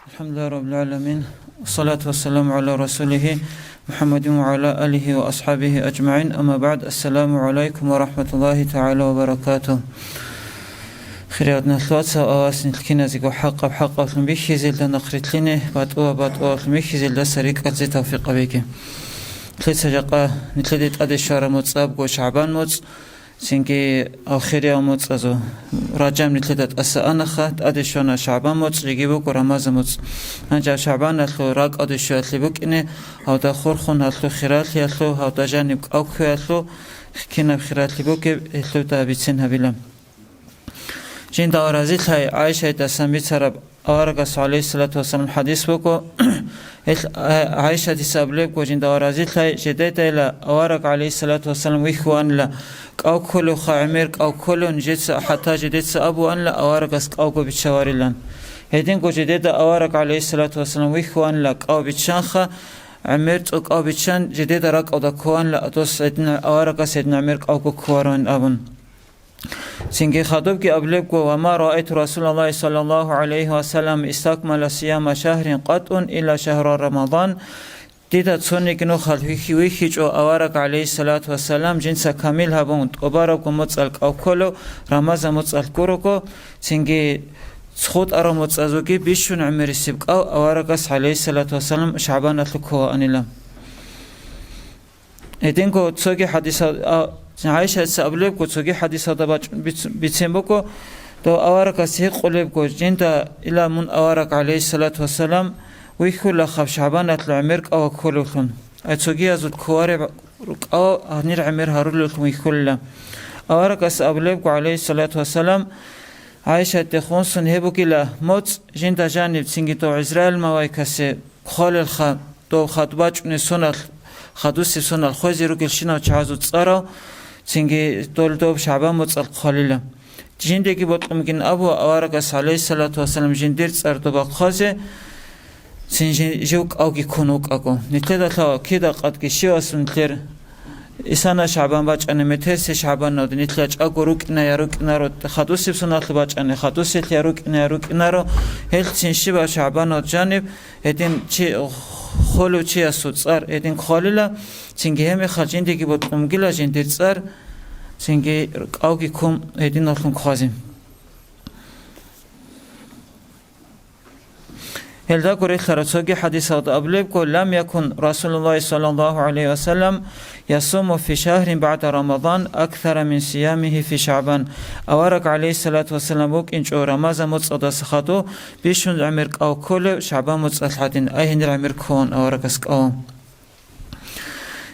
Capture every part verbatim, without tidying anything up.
الحمد لله رب العالمين. والصلاة والسلام على رسوله محمد وعلى آله وأصحابه أجمعين. أما بعد. السلام عليكم ورحمة الله تعالى وبركاته. Хириял диналъул вацал, Аллагьас нилъ киназего хӀакъаб хӀакъаблъун бихьизелда нахърилълъине, батӀуаб батӀуаблъун бихьизелдаса рикӀкӀалъе тавфикъ гьабеги. Нилъеца жакъа нилъеде тӀаде щвараб моцӀ абго ШагӀбан моцӀ, цинги ахириял моцӀазул. Ражаб нилъеда тӀаса анаха, тӀаде щвана ШагӀбан моцӀ, жеги буго Рамазан моцӀ. Гьанже ШагӀбаналъул ракӀалде щвеялъе букӀине, гьавда хурхун гьалъул хиралъиялъул, гьавда жаниб кӀал кквеялъул, кинаб хиралъи бугеб, гьелъуда бицен гьабила. Жинда разилъай ГӀайшайдасан бицараб аварагас, гӀалейхиссалату вассалам, хадис буго. Гьел, а, ГӀайшатица абулебго, жинда разилъай, жидедайила авараг, гӀалейхиссалату вассалам, вихьуанила, кӀал кколевха гӀемер, кӀал кколев, нижеца хӀатта жидеца абуанила аварагас кӀалго биччаварилан. Гьединго жидеда авараг, гӀалейхиссалату вассалам, вихьуанила, кӀал биччанха, гӀемер цӀо кӀал биччан, жидеда ракӀалда ккуанила, дос гьедин аварагас гьедин гӀемер кӀалго ккуарун абун. Цинги хадубги абулебго: «Ва ма раайту Расулаллагьи саллаллагьу гӀалайгьи ва саллам истакмала сияма шагьрин къатӀун илла шагьра Рамадан». Дида цониги нухалъ вихьи-, вихьичӀо авараг, гӀалейхиссалату вассалам, жинца камил гьабун, тӀубарабго моцӀал кӀал кколев Рамазан моцӀалъ гурого, цинги хутӀарав моцӀазулги бищун гӀемерисеб кӀал аварагас, гӀалейхиссалату вассалам, ШагӀбаналъул кколаанила. Гьединго цоги хадисал-, а, ГӀайшаца абулебго, цоги хадисалда бач-, биц-, бицен буго, дов аварагас гьикъулебго, жинда ила мун авараг, гӀалейхиссалату вассалам, вихьулахъаб ШагӀбаналъул гӀемер кӀал кколевлъун. Ай цогиязул ккуареб кӀал гьанир гӀемер гьарулевлъун вихьулила. Аварагас абулебго, гӀалейхиссалату вассалам, ГӀайшатде хунсун гьеб бугила моцӀ, жинда жаниб цинги дов ГӀизраил малаикасе кколелха, дов хадуб бачӀунеб соналъ, хадусеб соналъ хвезе ругелщинал чагӀазул цӀарал, цинги дол доб ШагӀбан моцӀалъ кколила. Жиндеги бокьун бугин абуа аварагас, гӀалейхиссалату вассалам, жиндир цӀар доба хъвазе, цин жи-, жив кӀалги ккун вукӀаго. Нилъеда лъала кида къадги щивасун нилъер исана ШагӀбан бачӀани метерси ШагӀбанав, нилъ ячӀаго рукӀина я рукӀинаро, хадусеб соналъ бачӀани хадуселъ я рукӀина я рукӀинаро, гьелъ цин щибаб ШагӀбанав жаниб гьедин чи, холев чиясул цӀар гьедин хъвалила, цинги гьеб мехалъ жиндиги бокьун бугила жиндир цӀар, цинги кӀалги ккун гьединаллъун хъвазе. Гьелда гурелъара цоги хадисалда абулебго: «Лам якун Расулуллагьи саллаллагьу гӀалайгьи ва саллам ясуму фи шагьрин багӀда Рамадан аксара мин сиямигьи фи ШагӀбан». Авараг, гӀалейхиссалату вассалам, вукӀинчӀо Рамазан моцӀалдаса хадув бищун гӀемер кӀал кколев ШагӀбан моцӀалъ гьадин, ай гьенир гӀемер ккун аварагас кӀал.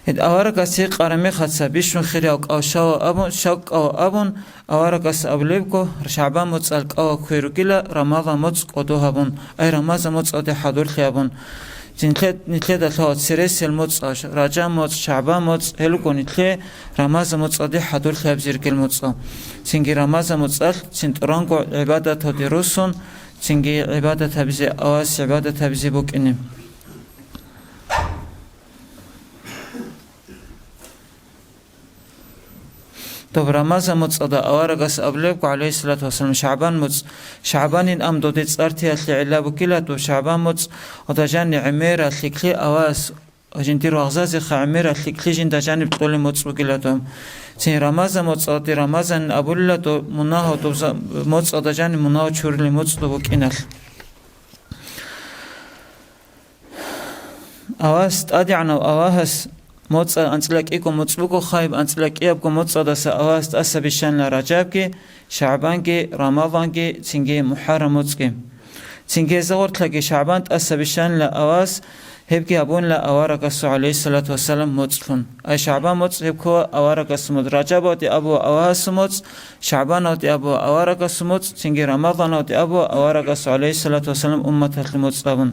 Гьед аварагас гьикъараб мехалъ бищун хириял кӀал щвала абун, щакӀал абун, аварагас абулебго, ШагӀбан моцӀал кӀал кквей ругила, Рамазан моцӀ кӀодо гьабун, ай Рамазан моцӀалде хӀадурлъи гьабун. Нилъе-, нилъеда лъала цересел моцӀ, Ражаб моцӀ, ШагӀбан моцӀ, гьел руго нилъе Рамазан моцӀалде хӀадурлъи гьабизе ругел моцӀал. Цинги Рамазан моцӀалъ цин тӀуранго гӀибадаталде руссун, цинги гӀибадат гьабизе, Аллагьасе гӀибадат гьабизе букӀине. Доб Рамазан моцӀалда аварагас абулебго, гӀалейхиссалату вассалам, ШагӀбан моцӀ, ШагӀбанин ам доде цӀар теялъе гӀилла бугила, доб ШагӀбан моцӀ, ода жанни гӀемерал лъикӀлъи Аллагьас, жиндир вагъзазеха гӀемерал лъикӀлъи жинда жаниб кьолеб моцӀ бугила доб. Цин Рамазан моцӀалде Рамазанин абулила доб мунагьал, доб за-, моцӀалда жанни мунагьал чурулеб моцӀ доб букӀиналъ. Аллагьас, ТӀадегӀанав Аллагьас, моцӀа анцӀила кӀиго моцӀ буго, хайб анцӀила кӀиябго моцӀалдаса Аллагьас тӀаса бищанила Ражабги, ШагӀбанги, Рамазанги, цинги МухӀаррам моцӀги. Цинги гьезда гъорлъаги ШагӀбан тӀаса бищанила Аллагьас, гьебги гьабунила аварагасул, гӀалейхиссалату вассалам, моцӀлъун. Ай ШагӀбан моцӀ гьеб ккола аварагасул моцӀ, Ражабалде абула Аллагьасул моцӀ, ШагӀбаналде абула аварагасул моцӀ, цинги Рамазаналде абула аварагасул, гӀалейхиссалату вассалам, умматалъе моцӀ абун.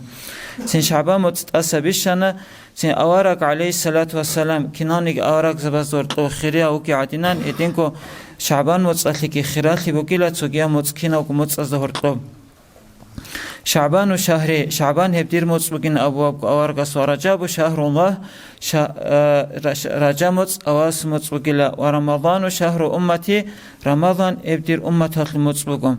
Цин ШагӀбан моцӀ тӀаса бищана, цин авараг, гӀалейхиссалату вассалам, киналниги аварагзабазда гьоркьов хирияв вугев гӀадинан, гьединго ШагӀбан моцӀалъеги хиралъи бугила цогияв моцӀ киналго моцӀазда гьоркьоб. ШагӀбану шагьри, ШагӀбан гьеб дир моцӀ бугин абуабго аварагас, ва Ражабу шагьруллагь, ша-, а, Раш-, Ражаб моцӀ Аллагьасул моцӀ бугила, ва Рамазану шагьру уммати, Рамазан гьеб дир умматалъул моцӀ буго.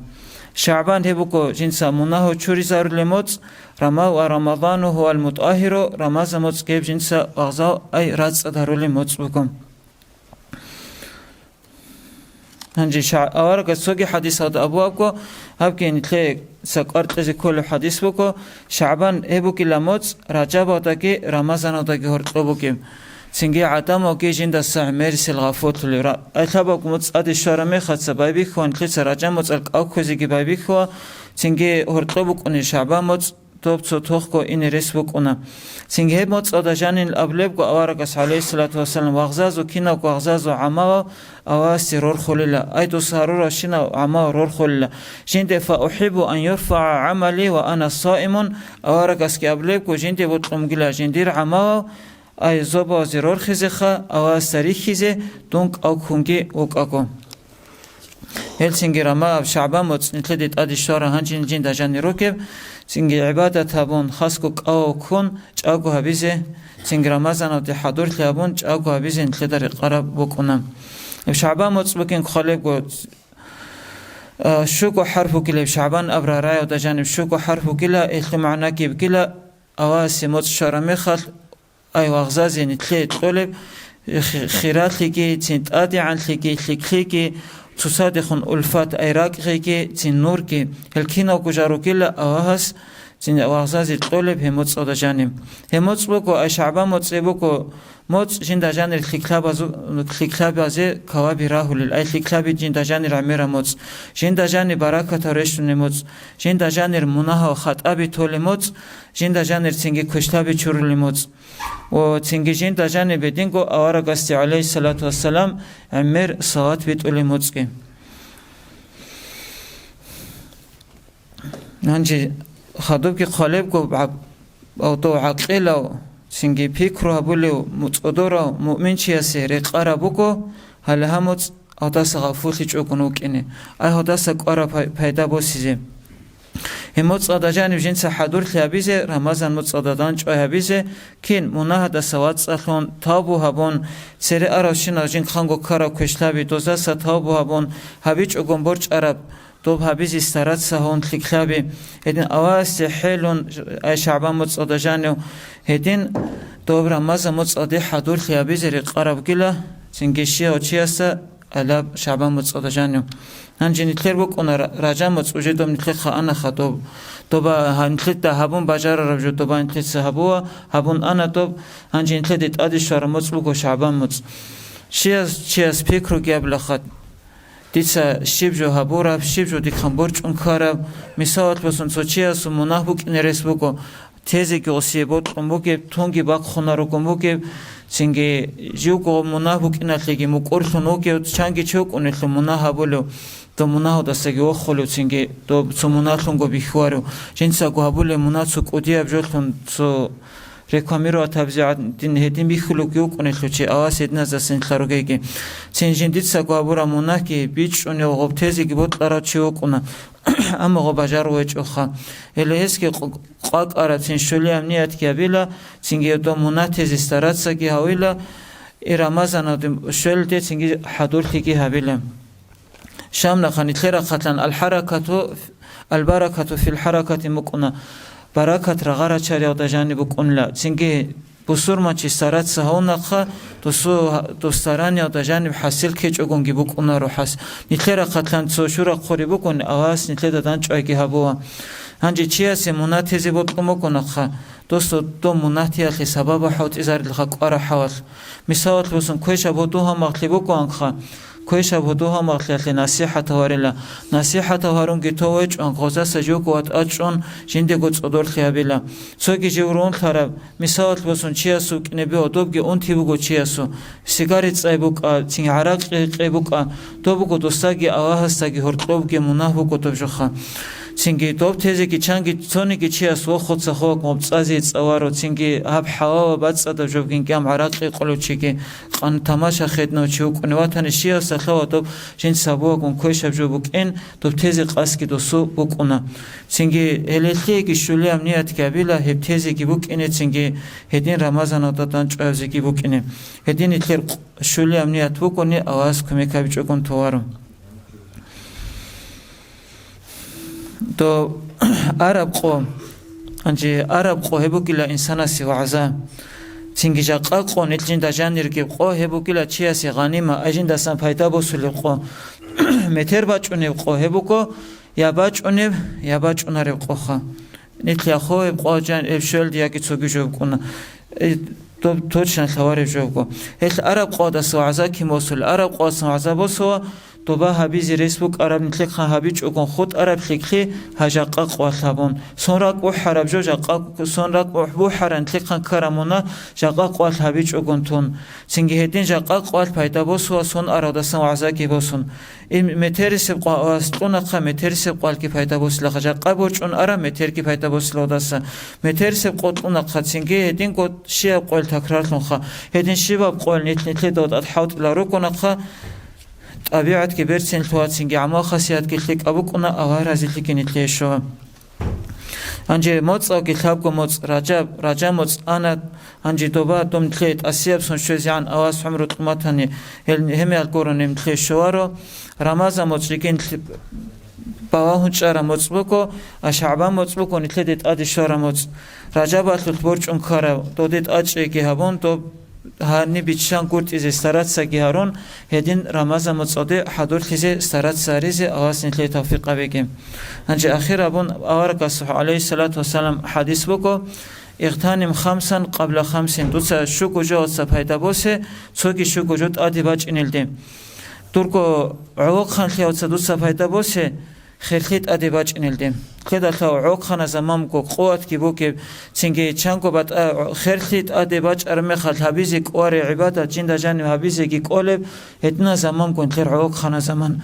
ШагӀбан гьеб буго жинца мунагьал чуризарулеб моцӀ, Рама-, ва Рамазану гьувал мутӀагьиру, Рамазан моцӀ гьеб жинца вагъзал ай рацӀцӀад гьарулеб моцӀ буго. Гьанже ша-, аварагас цоги хӀадисалда абуабго, гьабги нилъеца кӀвар кьезе кколеб хӀадис буго, ШагӀбан гьеб бугила моцӀ Ражабалдаги Рамазаналдаги гьоркьоб бугеб. Цинги гӀадамалги жиндаса гӀемерисел гъафуллъулеб. Ра-, ай лъабабго моцӀ тӀаде щвараб мехалъ байбихьула нилъеца Ражаб моцӀалъ кӀал кквезеги байбихьула, цинги гьоркьоб букӀунеб ШагӀбан моцӀ, доб цо тохго ине рес букӀуна. Цинги гьеб моцӀалда жанин абулебго аварагас, гӀалейхиссалату вассалам, вагъзазул, киналго вагъзазул гӀамалал Аллагьасде рорхулила, ай дос гьаруравщинал гӀамалал рорхулила. Жинде фа ухӀиббу ан юрфагӀа гӀамали ва ана саимун, аварагасги абулебго, жинде бокьунгила жиндир гӀамалал, ай зобалазе рорхизеха, Аллагьасда рихьизе, дун кӀал ккунги вукӀаго. Гьелцинги Рамазан, ШагӀбан моцӀ нилъеде тӀаде щвараб гьанжин жинда жанир рукӀеб, цинги гӀибадат гьабун, хасго кӀалал ккун, чӀаго гьабизе, цинги Рамазаналде хӀадурлъи гьабун, чӀаго гьабизе нилъеда рекъараб букӀуна. Гьеб ШагӀбан моцӀ бугин хъвалебго, а, щуго хӀарп бугилеб, ШагӀбан абрагьараялда жаниб щуго хӀарп бугила, гьелъул магӀна кибгила, Аллагьасе моцӀ щвараб мехалъ, ай вагъзазе нилъее кьолеб хи-, хиралъиги, цин тӀадегӀанлъиги, лъикӀлъиги, цоцадехун улфат, ай ракӀгъиги, цин нурги, гьел киналго жал ругила Аллагьас цин вагъзазе кьолеб гьеб моцӀалда жаниб. Гьеб моцӀ буго, ай ШагӀбан моцӀ буго, моцӀ жинда жанир лъикӀлъабазу-, лъикӀлъабазе каваби рагьулел, ай лъикӀлъаби жинда жанир гӀемераб моцӀ, жинда жанир баракатал рещтӀунеб моцӀ, жинда жанир мунагьал хатӀаби толеб моцӀ, жинда жанир цинги квешлъаби чурулеб моцӀ. Ва цинги жинда жаниб гьединго аварагасде, гӀалейхиссалату вассалам, гӀемер салат битӀулеб моцӀги. Гьанже хадубги хъвалебго, гӀаб-, гьав дов гӀакъилав, цинги пикру гьабулев, муцӀодорав муъминчиясе рекъараб буго, гьале гьаб моцӀ гьадаса гъафуллъичӀого вукӀине, ай гьадаса кӀвараб пай-, пайда босизе. Гьеб моцӀалда жаниб жинца хӀадурлъи гьабизе, Рамазан моцӀалда дандчӀвай гьабизе, кин мунагьадаса вацӀцӀалъун, тавбу гьабун, цере аравщинал жинхъанго ккараб квешлъаби дозаса тавбу гьабун, гьабичӀогун борчӀараб, доб гьабизе стараться гьун лъикӀлъаби, гьедин Аллагьасде хӀелун, ай ШагӀбан моцӀалда жанив, гьедин доб Рамазан моцӀалде хӀадурлъи гьабизе рекъарабгила, цинги щивав чиясда Алаб ШагӀбан моцӀалда жанив. Гьанже нилъер букӀуна Ра-, Ражаб моцӀ, уже доб нилъехъа анаха доб. Доба гьа-, нилъеда гьабун бажарараб жо доба нилъеца гьабуа, гьабун ана доб. Гьанже нилъеде тӀаде щвараб моцӀ буго ШагӀбан моцӀ. Чияс, чияс пикруги абулаха, дица щиб жо гьабураб, щиб жо дихъан борчӀун ккараб. Мисалалъ босун, цо чиясул мунагь букӀине рес буго, тезеги гъосие бокьун бугеб, тунги бахъунаругун бугеб, цинги живго мунагь букӀиналъеги мукӀурлъун вугев, чанги чи вукӀунелъул мунагь гьабулев, дов мунагьудасаги вохулев, цинги дов цо муналъунго бихьуарев, жинцаго гьабулеб мунагь цо кӀудияб жолъун, цо рекламировать гьабизе гӀадин гьедин бихьулевги вукӀунелъул чи, Аллагьас гьединаздасе нилъ ругейги. Цин жиндицаго гьабураб мунагьги бичӀчӀунев гъоб тезеги бокьарав чи вукӀуна. Амма гъо бажарулев гьечӀоха. Гьеле гьесги къ-, къвакӀарабцин щолияб ниятги гьабила, цинги гьев дов мунагь тезе старацаги гьавила, и Рамазаналде щвелде цинги хӀадурлъиги гьабила. Шамнаха нилъер рахъалъан аль-хӀаракату, аль-баракату фил-хӀаракати мукӀуна, баракат рагъа-рачариялда жаниб букӀунила, цинги бусурманчи стараться гьавунахъа, досу-, дос стараниялда жаниб хӀасил ккечӀогонги букӀунаро хӀас. Нилъер рахъалъан цо шура хъури бугони, Аллагьас нилъеда данчӀвайги гьабуа. Гьанже чиясе мунагь тезе бокьун бугонахъа, досу дов мунагьтиялъе сабаб хӀалтӀизарилха кӀвара хӀалалъ. Мисалалъ босун, квешаб гьудул гьамагълъи бугоанха, квешаб гьудул гьамагълъиялъе насихӀат гьаварила. НасихӀат гьарунги тов гьечӀоан, гъозаса живго ватӀа чӀун, жиндего цӀодорлъи гьабила. Цоги жив рунлъараб, мисалалъ босун, чиясул кӀинеби гьодобги унти буго чиясул, сигарет цӀай букӀа, цин гӀаракь гьекъей букӀа, доб буго досдаги Аллагьасдаги гьоркьобги мунагь буго доб жоха. Цинги доб тезеги чанги цониги чияс вохуца хок мобцӀазе цӀаларо, цинги гьаб хӀалалаб бацӀцӀадаб жобгин кӀам гӀаракь гьекъолев чиги, къан тамаша хеднав чи вукӀуни ватани, щиялсалъа ва доб жинца гьабуагун квешаб жо букӀин, доб тезе къасги досу букӀуна. Цинги гьелелъиеги щулияб ниятги гьабила, гьеб тезеги букӀине, цинги гьедин Рамазаналда данчӀваябзеги букӀине. Гьедин нилъер къ-, щулияб ният букӀуни, Аллагьас кумек гьабичӀогун товаро. Доб араб къо, гьанже араб къо гьеб бугила инсанасе вагӀза. Цинги жакъа къо, нилъ жинда жанирги къо гьеб бугила чиясе гъанима, ай жиндасан пайда босулеб къо. Метер бачӀунеб къо гьеб буго, я бачӀунеб, я бачӀунареб къоха. Нилъ яхъо гьеб къо жан-, гьеб щвелде яги цоги жо букӀуна. Э, доб точно лъавареб жо буго. Гьелъ араб къоялдаса вагӀза кин босулеб? Араб къоялдасан вагӀза босула, доба гьабизе рес букӀараб нилъехъан гьабичӀогун хутӀараб лъикӀлъи гьа жакъа къоялъ гьабун. Сон ракӀ бухӀараб жо жакъа, сон ракӀ бухӀ-, бухӀараб нилъехъан ккараб мунагь жакъа къоялъ гьабичӀогун тун. Цинги гьедин жакъа къоялъ пайда босула сон аравдасан вагӀзаги босун. Ин метерисеб къо Аллагьас кьунахъа, метерисеб къоялъги пайда босилаха, жакъа борчӀун араб метерги пайда босилавдаса, метерисеб къо кьунахъа, цинги гьединго щибаб къоялъ такрарлъунха. Гьедин щибаб къоялъ нилъ-нилъеда тӀад хӀалтӀила рукӀунахъа, тӀабигӀатги берцинлъула, цинги гӀамал-хасиятги лъикӀаб букӀуна, Аллагь разилъиги нилъее щола. Гьанже моцӀалги лъабго моцӀ, Ражаб, Ражаб моцӀ ана, гьанже доба дом нилъее тӀасияб сон щвезегӀан Аллагьас гӀумру кьуматани, гьел, гьемиял гурони нилъее щоларо. Рамазан моцӀ жеги нилъ-, балагьун чӀараб моцӀ буго, а ШагӀбан моцӀ буго нилъеде тӀаде щвараб моцӀ. Ражабалъулъ борчӀун ккараб, доде тӀачӀиги гьабун, доб гьаниб биччан гуртӀизе стараться-ги гьарун, гьедин Рамазан моцӀалде хӀадурлъизе стараться гьаризе Аллагьас нилъее тавфикъ гьабеги. Гьанже ахир абун аварагасухъ, гӀалайгьиссалату вассалам, хӀадис буго: «Игътаним хамсан къабла хамсин», дуца щуго жоялдаса пайда босе, цоги щуго жо тӀаде бачӀинелде. Дурго гӀолохъанлъиялдаса дуца пайда босе, херлъи тӀаде бачӀинелде. Ккедалъав гӀолохъана заман буго, къуватги бугеб, цинги чанго батӀа херлъи тӀаде бачӀараб мехалъ гьабизе кӀвареб гӀибадат жинда жаниб гьабизеги кӀолеб, гьединаб заман буго нилъер гӀолохъана заман.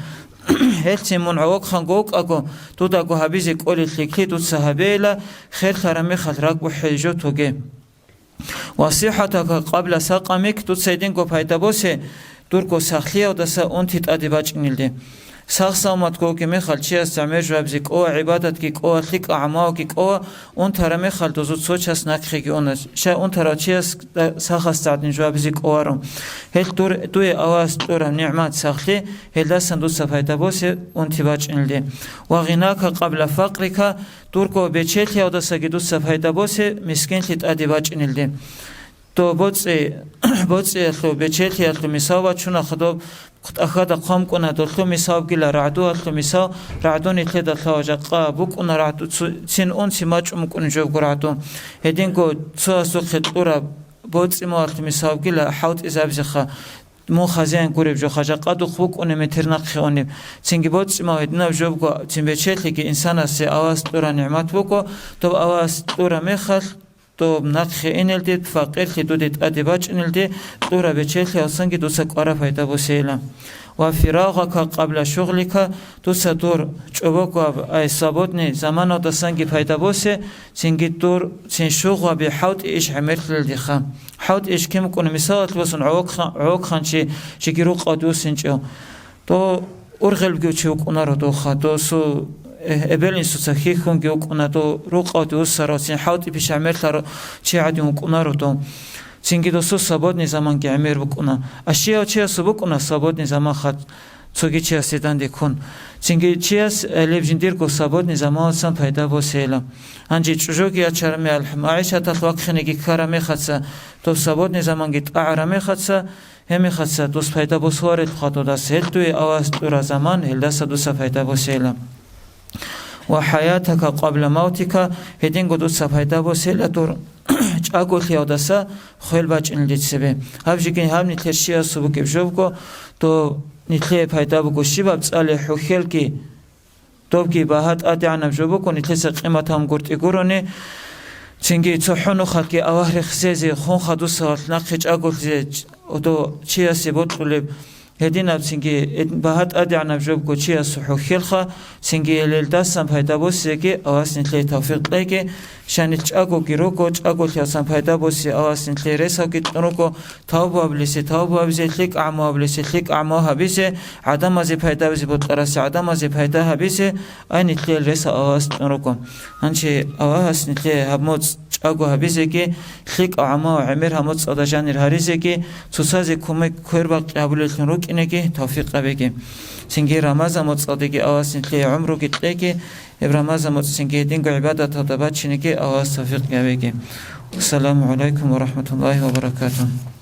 Гьелъин мун гӀолохъанго вукӀаго, дудаго гьабизе кӀолел лъикӀлъи дуца гьабейила, херлъараб мехалъ ракӀбухӀей жо тоге. «Ва сиххатака къабла сакъамик», дуца гьединго пайда босе, дурго сахлъиялдаса унти тӀаде бачӀинелде. Сах-саламат вугев мехалъ чияс гӀемер жвабизе кӀола, гӀибадатги кӀола, лъикӀа гӀамалги кӀола, унтараб мехалъ дозул цо час нахъеги уна. Щай унтарав чияс сахасда гӀадин жвабизе кӀоларо. Гьелъ дур-, дуе Аллагьас кьураб нигӀмат сахлъи, гьелдасан дуца пайда босе унти бачӀинелде. «Ва гъинака къабла факърика», дурго бечелъиялдасаги дуца пайда босе, мискинлъи тӀаде бачӀинелде. Доб боцӀи-, боцӀиялъул, бечелъиялъул мисал бачуна, хадуб тӀахьазда хъван букӀуна долъул мисалгила, рагӀдуялъул мисал, рагӀду нилъеда лъала жакъа букӀуна, рагӀду цу-, цин унти мачӀун букӀун жобго рагӀду. Гьединго цоясухъе кьураб боцӀи-мугьалъул мисалгила хӀалтӀизабизеха, мун хазяин гуреб жоха, жакъа духъ букӀунеб метер нахъе унеб. Цинги боцӀи-мугьал гьединаб жобго, цин бечелъиги инсанасе Аллагьас кьураб нигӀмат буго, доб Аллагьас кьураб мехалъ, доб нахъе инелде, факъирлъи дуде тӀаде бачӀинелде, кьураб бечелъиялдасанги дуца кӀвараб пайда босейила. «Ва фирагъака къабла шугълика», дуца дур чӀобогаб, ай, свободный заманалдасанги пайда босе, цинги дур цин шугъаби хӀалтӀи иш гӀемерлъилалдеха. ХӀалтӀи иш кин букӀуна, мисалалъе босун, гӀолохъа-, гӀолохъанчи жеги рукъалде вуссинчӀев. Дов ургъелги чи вукӀунаро довха, досул, э, эбел-инсуца хьихьунги вукӀуна, дов рукъалде вуссарав, цин хӀалтӀи пиша гӀемерлъарав чи гӀадин вукӀунаро дов. Цинги досул свободный заманги гӀемер букӀуна. А щияв чиясул букӀуна свободный заман хат цоги чиясе данде ккун. Цинги чияс, э, леб жиндирго свободный заманалдасан пайда босейила. Гьанже чӀужуги ячараб мехалъ, магӀишаталъ вахъинеги ккараб мехалъ, дов свободный заманги тӀагӀараб мехалъ, гьеб мехалъ дос пайда босуларелъул хадуб дос, гьелъ дуе Аллагьас кьураб заман, гьелдаса дуца пайда босейила. «Ва хӀаятака къабла мавтика», гьединго дуца пайда босейила дур чӀаголъиялдаса хвел бачӀинелде цебе. Гьаб жеги гьаб нилъер чиясул бугеб жобго, дов нилъее пайда буго щибаб цӀале хӀухьелги, добги багьа тӀадегӀанаб жо буго, нилъеца къимат гьабун гуртӀи гурони, цинги цохӀо нухалъги Аллагь рехсезе, хун хадусалъ нахъе чӀаголъизе, дов чиясе бокьулеб гьединаб, цинги эд-, багьа тӀадегӀанаб жо буго чиясул хӀухьелха, цинги гьелелдасан пайда босизе Аллагьас нилъее тавфикъ кьеги. Щай нилъ чӀагоги руго, чӀаголъиялдасан пайда босе Аллагьас нилъее ресалги кьун руго, тавбу гьабулесе тавбу гьабизе, лъикӀ гӀамал гьабулесе лъикӀ гӀамал гьабизе, гӀадамазе пайда гьабизе бокьарасе гӀадамазе пайда гьабизе, ай нилъее ресал Аллагьас кьун руго. Гьанже Аллагьас нилъее гьаб моцӀ чӀаго гьабизеги, лъикӀ гӀамал гӀемер гьаб моцӀалда жанир гьаризеги, цоцазе кумек квербакъи гьабулеллъун рукӀинеги тавфикъ гьабеги. Цинги Рамазан моцӀалдеги Аллагьас нилъее гӀумруги кьеги, Гьеб Рамазан муцӀцинги гьединго гӀибадаталда бачинеги Аллагьас тавфикъ гьавеги. Ассаламу гӀалайкум ва рахӀматуллагьи ва баракатугьу.